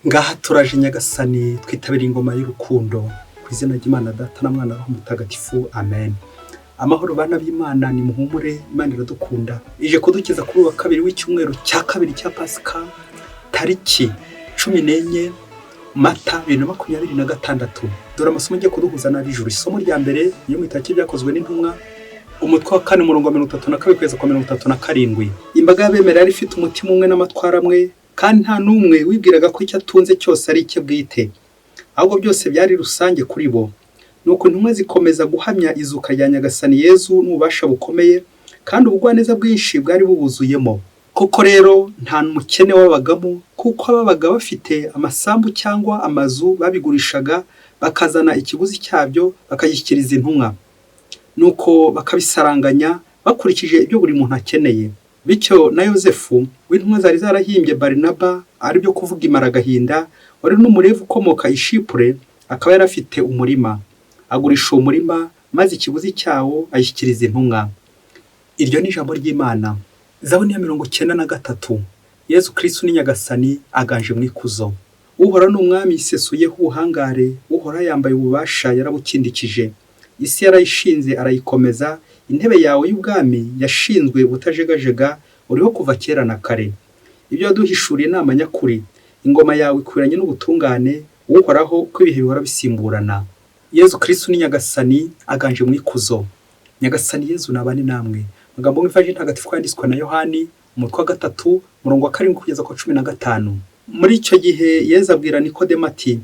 Ngaha turaje Nyagasani, twitabira ingoma y'urukundo ku izina ry'Imana Data na Mwana, Roho Mutagatifu, amen. Amahoro bana b'Imana, ni muhumure, Imana iradukunda. Ije kudukiza kuri uwa kabiri w'icyumweru cya kabiri cya Pasika, tariki 14 Mata 2026. Dore amasomo agiye kuduhuza n'ab'ijuru. Isomo rya mbere yo mu itaki Byakozwe n'Intumwa, umutwe wa kane, umurongo wa 32 kugeza kwa 37. Imbaga y'abemera yari ifite umutima umwe n'amatwara amwe, kandi nta n'umwe wibwiraga ko icyo atunze cyose ari icye bwite, ahubwo byose byari rusange kuri bo. Nuko intumwa zikomeza guhamya izuka rya Nyagasani Yezu n'ububasha bukomeye, kandi ubugwaneza bwinshi bwari bubuzuyemo. Koko rero nta mukene wabagamo, kuko ababaga bafite amasambu cyangwa amazu babigurishaga, bakazana ikiguzi cyabyo bakagishyikiriza intumwa. Nuko bakabisaranganya bakurikije ibyo buri muntu akeneye. Bityo na Yozefu w'intumwa zari zarahimbye Barinaba, ari byo kuvuga Imaragahinda, wari n'Umulevi ukomoka i Shipure, akaba yari afite umurima, agurisha uwo murima, maze ikiguzi cyawo ayishyikiriza intumwa. Iryo ni ijambo ry'Imana. Zaburi ya 93. Yezu Kristu ni Nyagasani, aganje mu ikuzo. Uhoraho ni umwami, yisesuyeho ubuhangare, Uhoraho yambaye ububasha, yarabukindikije. Isi yarayishinze arayikomeza, intebe yawe y'ubwami yashinzwe ubutajegajega, uriho kuva kera na kare. Ibyo waduhishuriye ni amanyakuri, ingoma yawe ikwiranye n'ubutungane, Uhoraho, uko ibihe bihora bisimburana. Yezu Kristu ni Nyagasani, aganje mu ikuzo. Nyagasani Yezu nabane namwe. Amagambo y'Ivanjiri Ntagatifu yanditswe na Yohani, umutwe wa gatatu, umurongo wa 7 kugeza ku 15. Muri icyo gihe Yezu abwira Nikodemu ati: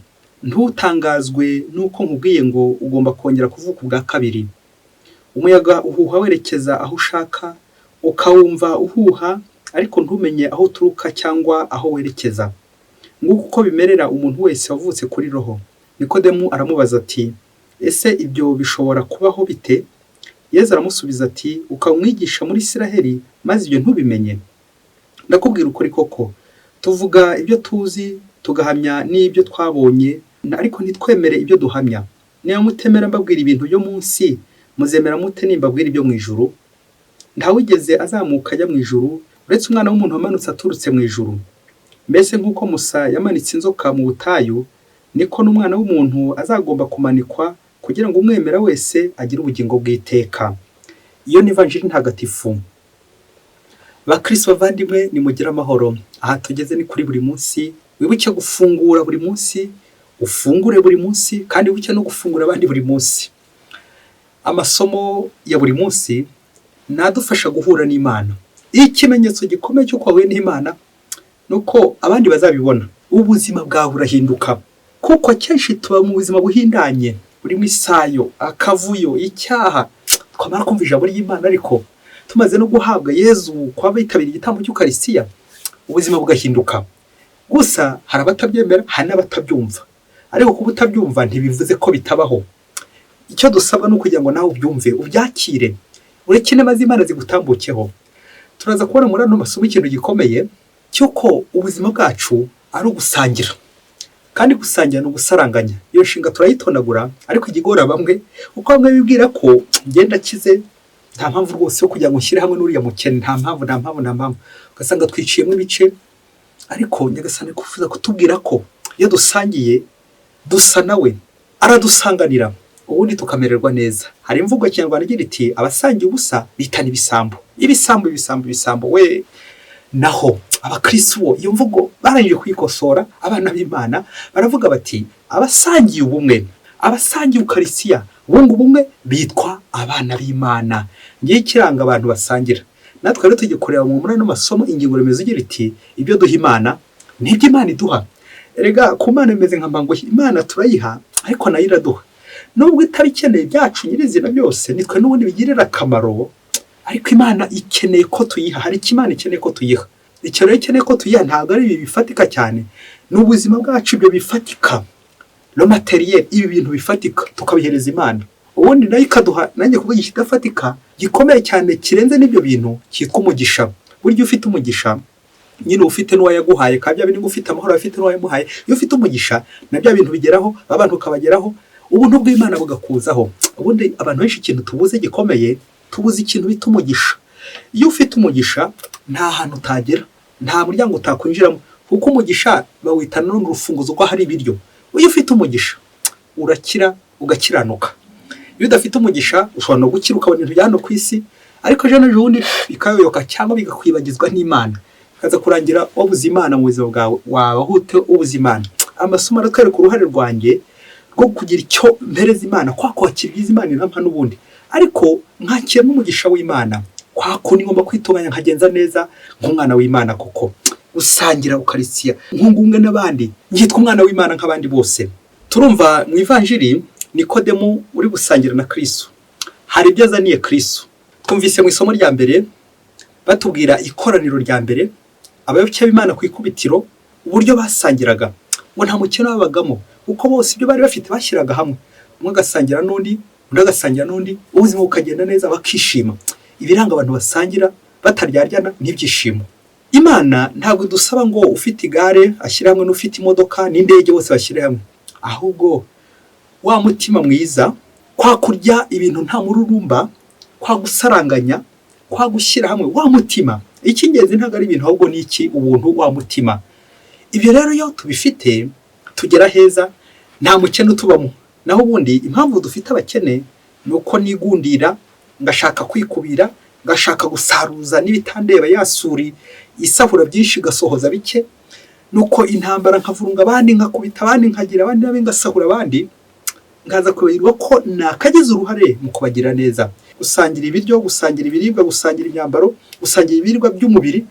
"Ntutangazwe n'uko nkubwiye ngo ugomba kongera kuvuka ubwa kabiri. Umuyaga uhuha werekeza aho ushaka, ukawumva uhuha, ariko ntumenye aho uturuka cyangwa aho werekeza. Nguko uko bimerera umuntu wese wavutse kuri Roho." Nikodemu aramubaza ati: "Ese ibyo bishobora kubaho bite?" Yezu aramusubiza ati: "Ukaba umwigisha muri Isiraheli, maze ibyo ntubimenye? Ndakubwira ukuri koko, tuvuga ibyo tuzi, tugahamya n'ibyo twabonye, ariko ntitwemere ibyo duhamya. Niba mutemera mbabwira ibintu byo munsi, muzemera mute nimbabwira ibyo mu ijuru? Ntawigeze azamuka ajya mu ijuru, uretse Umwana w'umuntu wamanutse aturutse mu ijuru. Mbese nk'uko Musa yamanitse inzoka mu butayu, niko n'Umwana w'umuntu azagomba kumanikwa, kugira ngo umwemera wese agire ubugingo bw'iteka." Iyo ni Ivanjiri Ntagatifu. Bakristo bavandimwe, nimugire amahoro. Aha tugeze ni kuri buri munsi. Wibuke gufungura buri munsi, ufungure buri munsi, kandi wibuke no gufungura abandi buri munsi. Amasomo ya buri munsi nadufasha guhura n'Imana. Ikimenyetso gikomeye cy'uko wahuye n'Imana ni uko abandi bazabibona, ubuzima bwawe burahinduka, kuko akenshi tuba mu buzima buhindanye, burimo isayo, akavuyo, icyaha. Twamara kumva ijambo ry'Imana, ariko tumaze no guhabwa Yezu kwa bitabira igitambo cy'Ukarisitiya, ubuzima bugahinduka. Gusa hari abatabyemera, hari n'abatabyumva, ariko kuba utabyumva ntibivuze ko bitabaho. Icyo dusabwa ni ukugira ngo nawe ubyumve, ubyakire, ureke inema z'Imana zigutambukeho. Turaza kubona muri ano masomo ikintu gikomeye cy'uko ubuzima bwacu ari ugusangira, kandi gusangira ni ugusaranganya. Iyo nshinga turayitondagura, ariko igigora bamwe, kuko bamwe bibwira ko ngenda akize, nta mpamvu rwose yo kugira ngo nshyire hamwe n'uriya mukene, nta mpamvu, nta mpamvu, nta mpamvu, ugasanga twiciyemo ibice. Ariko Nyagasani kufuza kutubwira ko iyo dusangiye dusa nawe, aradusanganira, ubundi tukamererwa neza. Hari imvugo ya Kinyarwanda igira iti: "Abasangiye ubusa bitana ibisambo." Ibisambo, ibisambo, ibisambo we! Naho abakristo bo iyo mvugo barangije kuyikosora. Abana b'Imana baravuga bati: "Abasangiye ubumwe, abasangiye Ukarisitiya bunga ubumwe, bitwa abana b'Imana." Ngiye ikiranga abantu basangira. Natwe rero tujye kureba mu muri ano masomo ingingo remezo igira iti: "Ibyo duha Imana nibyo Imana iduha." Erega ku Mana bimeze nka mbanguhe, Imana turayiha, ariko nayo iraduha. Nubwo itaba ikeneye ibyacu nyirizina byose, nitwe n'ubundi bigirira akamaro, ariko Imana ikeneye ko tuyiha. Hari icyo Imana ikeneye ko tuyiha. Icyo rero ikeneye ko tuyiha ntabwo ari ibi bifatika cyane, ni ubuzima bwacu. Ibyo bifatika, le matériel, ibi bintu bifatika tukabihereza Imana, ubundi nayo ikaduha, nanjye kuvuga ikidafatika gikomeye cyane kirenze n'ibyo bintu, cyitwa umugisha. Burya ufite umugisha nyine ufite n'uwayaguhaye, kandi bya bintu ufite amahoro afite n'uwayamuhaye. Iyo ufite umugisha na bya bintu bigeraho, abantu ukabageraho, ubuntu bw'Imana bugakuzaho. Ubundi abantu benshi ikintu tubuze gikomeye, tubuze ikintu bita umugisha. Iyo ufite umugisha nta hantu utagera, nta muryango utakwinjiramo, kuko Kuko umugisha bawita none urufunguzo rw'ahari ibiryo. Iyo ufite umugisha urakira, ugakiranuka. Iyo udafite umugisha ushobora no gukira, ukabona ibintu bya hano ku isi, ariko ejo n'ejo bundi bikayoyoka cyangwa bigakwibagizwa n'Imana, bikaza kurangira wabuze Imana mu buzima bwawe. Wabaho ute ubuze Imana? Amasomo aratwereka uruhare rwanjye rwo kugira icyo mpereza Imana, kwa kwakira ibyiza Imana irampa n'ubundi, ariko nkakira n'umugisha w'Imana, kwa kundi ngomba kwitunganya nkagenza neza nk'umwana w'Imana, kuko gusangira ukarisiya nkunga n'abandi, nkitwa umwana w'Imana nk'abandi bose. Turumva mu Ivanjiri Nikodemu uri gusangira na Kristo, hari ibyo azaniye Kristo. Twumvise mu isomo rya mbere batubwira ikoraniro rya mbere, abayoboke b'Imana ku ikubitiro, uburyo basangiraga, ngo nta mukene babagamo, kuko bose ibyo bari bafite bashyiraga hamwe, umwe agasangira n'undi, undi agasangira n'undi, ubuzima bukagenda neza, bakishima. Ibiranga abantu basangira bataryaryana n'ibyishimo. Imana ntabwo idusaba ngo ufite igare ashyire hamwe n'ufite imodoka n'indege, bose bashyire hamwe, ahubwo wa mutima mwiza, kwa kurya ibintu nta mururumba, kwa gusaranganya, kwa gushyira hamwe, wa mutima. Icy'ingenzi ntabwo ari ibintu, ahubwo ni iki? Ubuntu, wa mutima. Ibyo rero iyo tubifite tugera heza, nta mukene utubamo. Naho ubundi impamvu dufite abakene ni uko nigundira, ngashaka kwikubira, ngashaka gusaruza n'ibitandeba, yasuri isahura byinshi igasohoza bike, nuko intambara, nkavurunga abandi, nkakubita abandi, nkagira abandi nabi, ngasahura abandi, nkaza kwibagirwa ko nakagize uruhare mu kubagira neza. Gusangira ibiryo, gusangira ibiribwa, gusangira imyambaro, gusangira ibiribwa by'umubiri,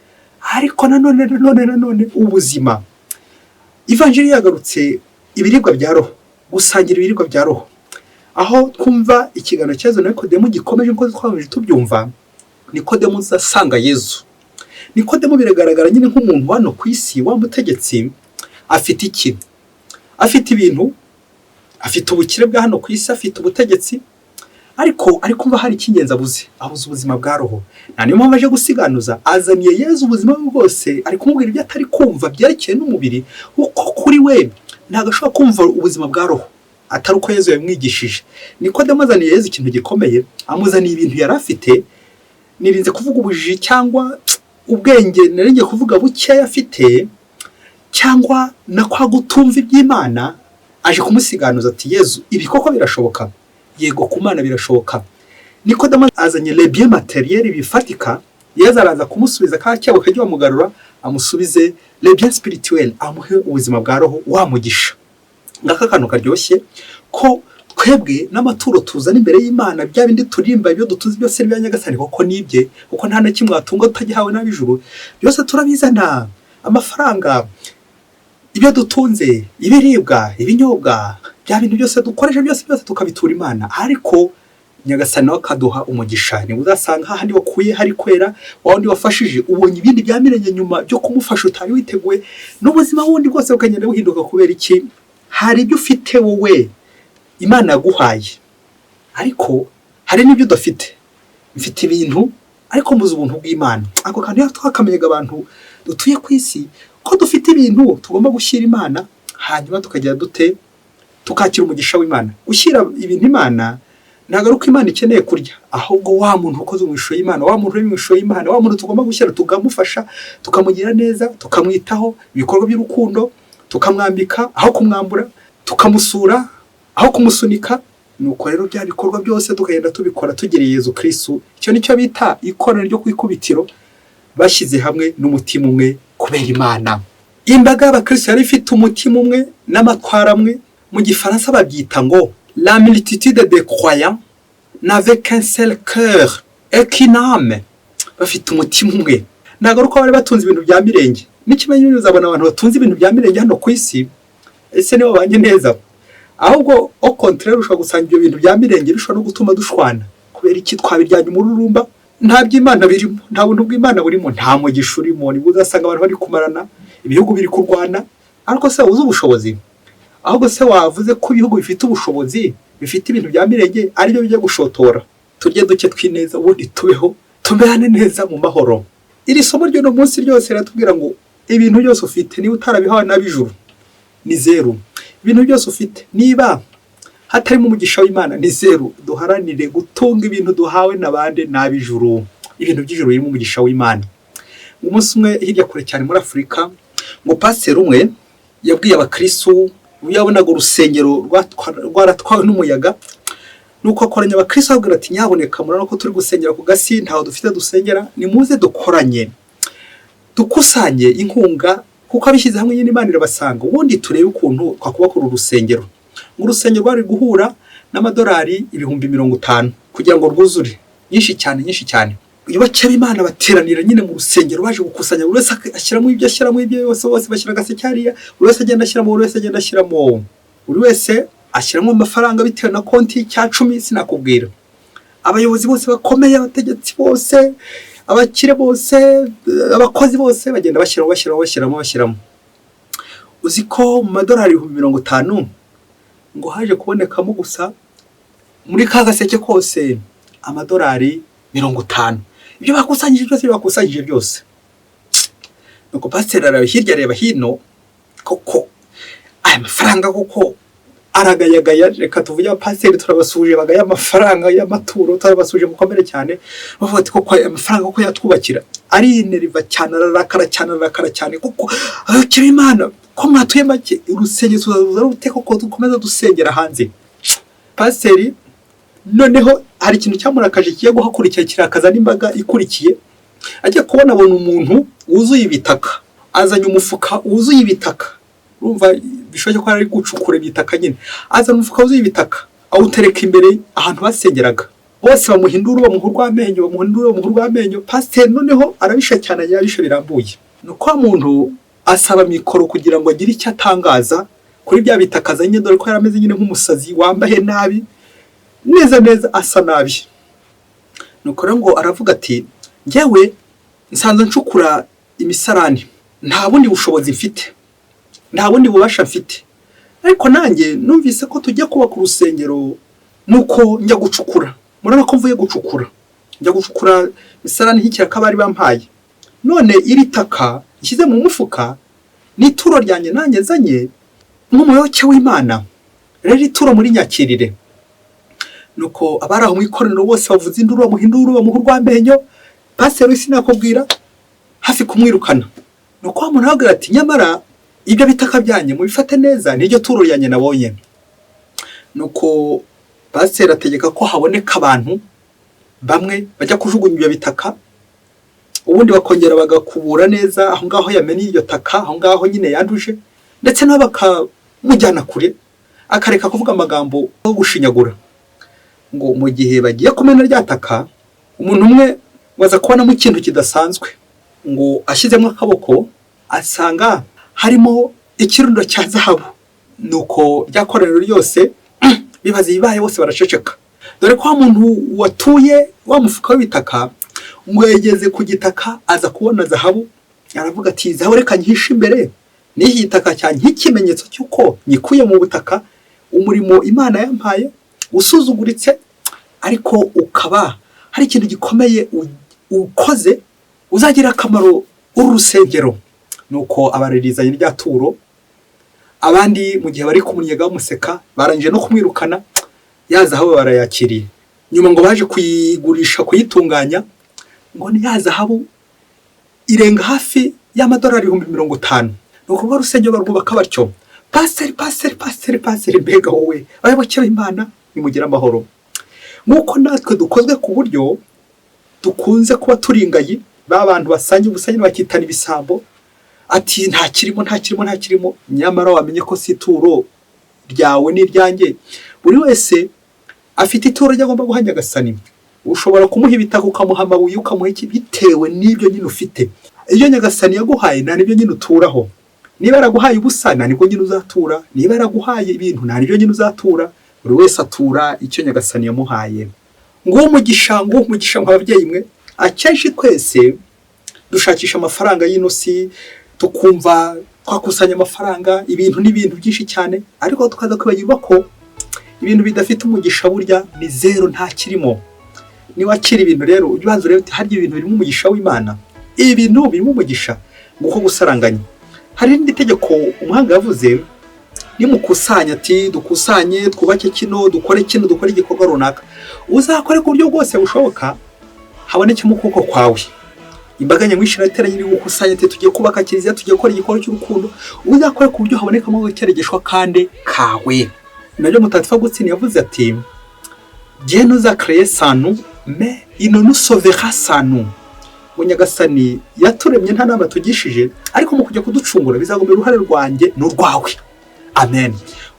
ariko nanone nanone nanone ubuzima. Ivanjiri yagarutse ibiribwa bya roho, gusangira ibiribwa bya roho, aho twumva ikiganiro cya Yezu na Nikodemu gikomeje nk'uko twakomeje tubyumva. Nikodemu asanga Yezu. Nikodemu biragaragara nyine nk'umuntu hano ku isi wa mutegetsi. Afite iki? Afite ibintu, afite ubukire bwa hano ku isi, afite ubutegetsi, ariko ari kumva hari icy'ingenzi abuze, abuze ubuzima bwa roho. Nta niyo mpamvu aje gusiganuza, azaniye Yezu ubuzima bwe bwose, ari kumubwira ibyo atari kumva byerekeye n'umubiri, kuko kuri we ntabwo ashobora kumva ubuzima bwa roho atari uko Yezu yabimwigishije. Nikodemu azaniye Yezu ikintu gikomeye, amuzaniye ibintu yari afite. Nirinze kuvuga ubujiji cyangwa ubwenge, naringiye kuvuga bukeya afite, cyangwa na kwa gutumva iby'Imana. Aje kumusiganuza ati: "Yezu, ibi koko birashoboka?" Yego, ku Mana birashoboka. Nikodemu azanye les biens matériels bifatika, Yezu araza kumusubiza ka cyabo kajya bamugarura, amusubize les biens spirituels, amuhe ubuzima bwa roho, wa mugisha. Ngaka kantu karyoshye ko twebwe n'amaturo tuzana imbere y'Imana, bya bindi turirimba, ibyo dutuzi byose n'ibya Nyagasani, kuko nibye, kuko nta na kimwe watunga utagihawe n'ab'ijuru. Byose turabizana, amafaranga, ibyo dutunze, ibiribwa, ibinyobwa, bya bintu byose dukoresha, byose byose tukabitura Imana, ariko Nyagasani nawe akaduha umugisha. Niba uzasanga hahandi wakuye hari kwera, wa wundi wafashije, ubonye ibindi byamiranye nyuma byo kumufasha utari witeguye, n'ubuzima bundi bwose bukagenda buhinduka. Kubera iki? Hari ibyo ufite wowe Imana yaguhaye, ariko hari n'ibyo udafite. Mfite ibintu ariko mbuze ubuntu bw'Imana. Ako kantu iyo twakamenyaga, abantu dutuye ku isi, ko dufite ibintu tugomba gushyira Imana, hanyuma tukagira dute? Tukakira umugisha w'Imana. Gushyira ibintu Imana ntabwo ari uko Imana ikeneye kurya, ahubwo wa muntu ukoze mu ishusho y'Imana, wa muntu uri mu ishusho y'Imana, wa muntu tugomba gushyira, tukamufasha, tukamugira neza, tukamwitaho, ibikorwa by'urukundo, tukamwambika aho kumwambura, tukamusura aho kumusunika. Nuko rero bya bikorwa byose tukagenda tubikora tugiriye Yezu Kristu. Icyo nicyo bita ikoraniro ryo ku ikubitiro, bashyize hamwe n'umutima umwe kubera Imana. Imbaga y'abakristo yari ifite umutima umwe n'amatwara amwe. Mu Gifaransa babyita ngo "la multitude des croyants n'avait qu'un seul cœur et qu'une âme". Bafite umutima umwe, ntabwo ari uko bari batunze ibintu bya mirenge. N'ikimenyimenyi, uzabona abantu batunze ibintu bya mirenge hano ku isi, ese nibo babanye neza? Ahubwo au contraire, ushobora gusanga ibyo bintu bya mirenge bishobora no gutuma dushwana. Kubera iki? Twabiryanye umururumba, nta by'Imana birimo, nta buntu bw'Imana burimo, nta mugisha urimo. Nibwo uzasanga abantu bari kumarana, ibihugu biri kurwana. Ariko se uzi ubushobozi? Ahubwo se wavuze ko ibihugu bifite ubushobozi, bifite ibintu bya mirenge, aribyo bijya gushotora? Turye duke twineza, ubundi tubeho, tumerane neza mu mahoro. Iri somo ry'uno munsi ryose riratubwira ngo ibintu byose ufite, niba utarabihawe n'ab'ijuru, ni zeru. Ibintu byose ufite, niba hatarimo umugisha w'Imana, ni zeru. Duharanire gutunga ibintu duhawe n'abandi, n'ab'ijuru, ibintu by'ijuru birimo umugisha w'Imana. Umunsi umwe hirya kure cyane muri Afurika Ngo pasiteri umwe yabwiye abakristu, yabonaga urusengero rwaratwawe n'umuyaga, nuko akoranya abakristu ababwira ati: "Nyaboneka, murabona ko turi gusengera ku gasi, ntaho dufite dusengera, nimuze dukoranye, dukusanye inkunga, kuko abishyize hamwe nyine Imana irabasanga, ubundi turebe ukuntu twakubaka uru rusengero." Ngo urusengero rwari guhura n'amadolari 50,000 kugira ngo rwuzure, nyinshi cyane, nyinshi cyane. Abayoboke b'Imana bateranira nyine mu rusengero baje gukusanya, buri wese ashyiramo ibyo, ashyiramo ibyo, bose bose bashyira agaseke hariya, buri wese agenda ashyiramo, buri wese agenda ashyiramo, buri wese ashyiramo amafaranga bitewe na konti, cya cumi sinakubwira. Abayobozi bose bakomeye, abategetsi bose, abakire bose, abakozi bose bagenda bashyiramo, bashyiramo, bashyiramo, bashyiramo. Uzi ko mu madolari 50,000 ngo haje kubonekamo gusa muri ka gaseke kose amadolari 50? Ibyo bakusanyije byose, ibyo bakusanyije byose. Nuko pasiteri areba hirya, areba hino, koko aya mafaranga koko aragayagaya. Reka tuvuge abapasiteri turabasuhuje, bagaya amafaranga y'amaturo, turabasuhuje, mukomere cyane. Bavuga ati: "Koko aya mafaranga koko yatwubakira?" Arineriva cyane, ararakara cyane, ararakara cyane: "Kuko abayoboke b'Imana ko mwatuye make, urusengero tuzaruza rute koko dukomeza dusengera hanze?" Pasiteri noneho hari ikintu cyamurakaje kigiye guhakurikira, kirakaza n'imbaga ikurikiye. Ajya kubona, abona umuntu wuzuye ibitaka, azanye umufuka wuzuye ibitaka. Urumva bishoboke ko ari gucukura ibitaka nyine. Azana umufuka wuzuye ibitaka, awutereka imbere ahantu basengeraga. Bose bamuha induru, bamuha urw'amenyo, bamuha induru, bamuha urw'amenyo. Pasiteri noneho arabisha cyane, yabishe birambuye. Nuko wa muntu asaba mikoro kugira ngo agire icyo atangaza kuri bya bitaka azanye, dore ko yari ameze nyine nk'umusazi wambaye nabi, neza neza asa nabi. Nuko rero ngo aravuga ati: "Njyewe nsanzwe ncukura imisarani, nta bundi bushobozi mfite, nta bundi bubasha mfite, ariko nanjye numvise ko tujya kubaka urusengero, nuko njya gucukura. Murabona ko mvuye gucukura, njya gucukura imisarani nk'ikiraka bari bampaye. None iri taka nshyize mu mufuka ni ituro ryanjye nanjye nzanye nk'umuyoboke w'Imana. Rero ituro muri nyakirire." Nuko abari aho mu ikoraniro bose bavuza induru, bamuha induru, bamuha urw'amenyo. Pasiteri sinakubwira, hafi kumwirukana. Nuko wa muntu arababwira ati: "Nyamara ibyo bitaka byanjye mubifate neza, niryo turo ryanjye nabonye." Nuko pasiteri ategeka ko haboneka abantu bamwe bajya kujugunya ibyo bitaka, ubundi bakongera bagakubura neza aho ngaho yamennye iryo taka, aho ngaho nyine yanduje, ndetse nabo bakamujyana kure akareka kuvuga amagambo yo gushinyagura. Ngo mu gihe bagiye kumena rya taka, umuntu umwe waza kubonamo ikintu kidasanzwe. Ngo ashyizemo akaboko asanga harimo ikirundo cya zahabu. Nuko rya koraniro ryose bibaza ibibaye, bose baraceceka, dore ko wa muntu watuye wa mufuka w'ibitaka ngo yageze ku gitaka aza kubona zahabu, aravuga ati: "Zahabu reka nyihishe imbere n'iki gitaka cyanjye nk'ikimenyetso cy'uko nyikuye mu butaka, umurimo Imana yampaye usuzuguritse, ariko ukaba hari ikintu gikomeye ukoze uzagira akamaro uru rusengero." Nuko abaririza rya turo. Abandi mu gihe bari kumunnyega bamuseka, barangije no kumwirukana, ya zahabu barayakiriye. Nyuma ngo baje kuyigurisha, kuyitunganya, ngo ni ya zahabu irenga hafi y'amadolari 50,000. Ni ukuvuga urusengero barwubaka batyo. Pasiteri, pasiteri, pasiteri, pasiteri, mbega wowe! Abayoboke b'Imana, nimugire amahoro. Nk'uko natwe dukozwe ku buryo dukunze kuba turingayi, ba bantu basangiye ubusa nyine bakitana ibisambo, ati: "Nta kirimo, nta kirimo, nta kirimo." Nyamara wamenye ko si ituro ryawe n'iryanjye, buri wese afite ituro rye agomba guha Nyagasani. Ushobora kumuha ibitaka, ukamuha amabuye, ukamuha iki, bitewe n'ibyo nyine ufite. Iyo Nyagasani yaguhaye nta nibyo nyine uturaho. Niba yaraguhaye ubusa, nta nibwo nyine uzatura. Niba yaraguhaye ibintu, nta nibyo nyine uzatura. Buri wese atura icyo Nyagasani yamuhaye. Nguwo umugisha, nguwo umugisha. Mwa babyeyi mwe, akenshi twese dushakisha amafaranga y'ino si, tukumva twakusanya amafaranga, ibintu n'ibintu byinshi cyane, ariko tukaza kwibagirwa ko ibintu bidafite umugisha burya ni zero, nta kirimo. Niwakira ibintu rero, ujye ubanza urebe uti: "Harya ibintu birimo umugisha w'Imana? Ibi bintu birimo umugisha?" Nguko gusaranganya. Hari irindi tegeko umuhanga yavuze: nimukusanya, ati: "Dukusanye twubake kino, dukore kino, dukore igikorwa runaka," uzakore ku buryo bwose bushoboka habonekemo ukuboko kwawe. Imbaga nyamwinshi irateranye, iri gukusanya, ati: "Tugiye kubaka kiliziya, tugiye gukora igikorwa cy'urukundo." Uzakore ku buryo habonekamo agakeregeshwa kandi kawe. Nabyo Mutagatifu Agusitini yavuze ati: "Dieu nous a créé sans nous, mais il ne nous sauvera sans nous." Ngo Nyagasani yaturemye nta nama tugishije, ariko mu kujya kuducungura bizagomba uruhare rwanjye n'urwawe. Amen.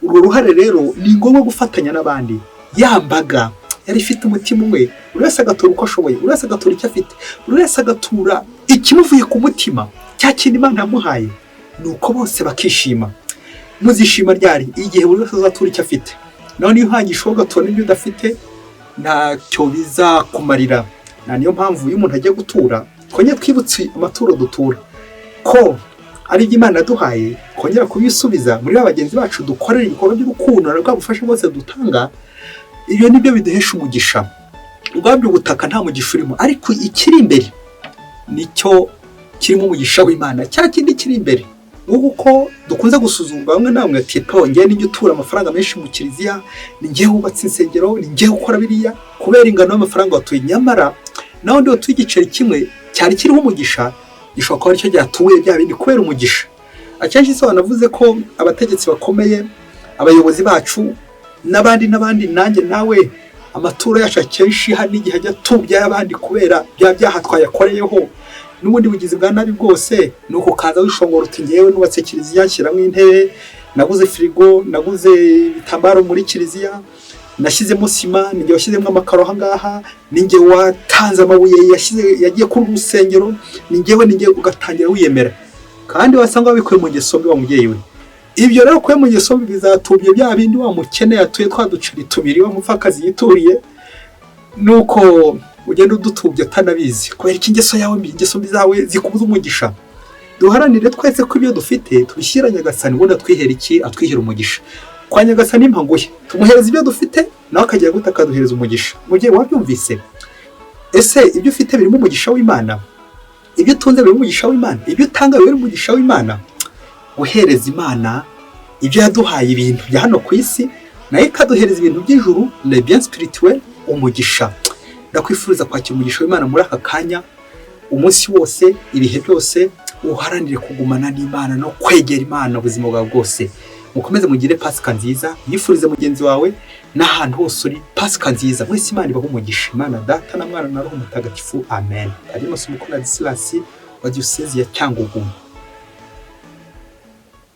Urwo ruhare rero ni ngombwa gufatanya n'abandi. Ya mbaga yari ifite umutima umwe, buri wese agatura uko ashoboye, buri wese agatura icyo afite, buri wese agatura ikimuvuye ku mutima, cya kintu Imana yamuhaye, ni uko bose bakishima. Muzishima ryari? Igihe buri wese azatura icyo afite. Naho niyo uhangisha ugatura n'ibyo udafite, ntacyo bizakumarira. Na niyo mpamvu iyo umuntu agiye gutura, twongere twibutse amaturo dutura ko ari ibyo Imana yaduhaye, kongera kubisubiza muri ba bagenzi bacu dukorera ibikorwa by'urukundo na bwa bufasha bwose dutanga. Ibyo nibyo biduhesha umugisha. Ubwabyo ubutaka nta mugisha urimo, ariko ikiri imbere nicyo kirimo umugisha w'Imana, cya kindi kiri imbere. Nk'uko uko dukunze gusuzumva bamwe na bamwe ati: "Po ngewe nijya utura amafaranga menshi mu kiliziya, ni ngewe wubatse insengero, ni ngewe ukora biriya," kubera ingano y'amafaranga watuye. Nyamara nawe undi watuye igiceri kimwe cyari kiriho umugisha, gishobora kuba aricyo cyatuye bya bindi kubera umugisha. Akenshi se wanavuze ko abategetsi bakomeye, abayobozi bacu n'abandi n'abandi, nanjye nawe, amaturo yacu akenshi hari n'igihe ajya atubya ay'abandi kubera bya byaha twayakoreyeho n'ubundi bugizi bwa nabi bwose. Ni uko ukaza wishongora uti: "Ngewe nubatse kiliziya, nshyiramo intebe, naguze firigo, naguze ibitambaro muri kiliziya, nashyizemo sima, ninjye washyizemo amakaro aha ngaha, ninjye watanze amabuye yashyize yagiye kuri uru rusengero, ni njyewe, ni njyewe." Ugatangira wiyemera, kandi wasanga wabikuye mu ngeso mbi wa mubyeyi we. Ibyo rero ukuye mu ngeso mbi bizatubye bya bindi wa mukene yatuye, twa duceri tubiri wa mupfakazi yituriye, nuko ugenda udutubye utanabizi. Kubera iki? Ingeso yawe mbi, ingeso mbi zawe zikubuza umugisha. Duharanire twese ko ibyo dufite tubishyira Nyagasani, ubundi atwihera iki? Atwihera umugisha. Kwa Nyagasani impanguye, tumuhereza ibyo dufite, nawe akagira gute? Akaduhereza umugisha. Mubyeyi, wabyumvise? Ese ibyo ufite birimo umugisha w'Imana? Ibyo utunze birimo umugisha w'Imana? Ibyo utanga birimo umugisha w'Imana? Guhereza Imana ibyo yaduhaye, ibintu bya hano ku isi, nayo ikaduhereza ibintu by'ijuru, le bien spirituel, umugisha. Ndakwifuriza kwakira umugisha w'Imana muri aka kanya, umunsi wose, ibihe byose. Uharanire kugumana n'Imana no kwegera Imana ubuzima bwawe bwose. Mukomeze mugire Pasika nziza. Yifurize mugenzi wawe n'ahantu hose uri Pasika nziza. Mwese Imana ibahe umugisha, Imana Data na Mwana na Roho Mutagatifu. Amen. Harimo Sumuko na Disilasi wa Diyosezi ya Cyangugu.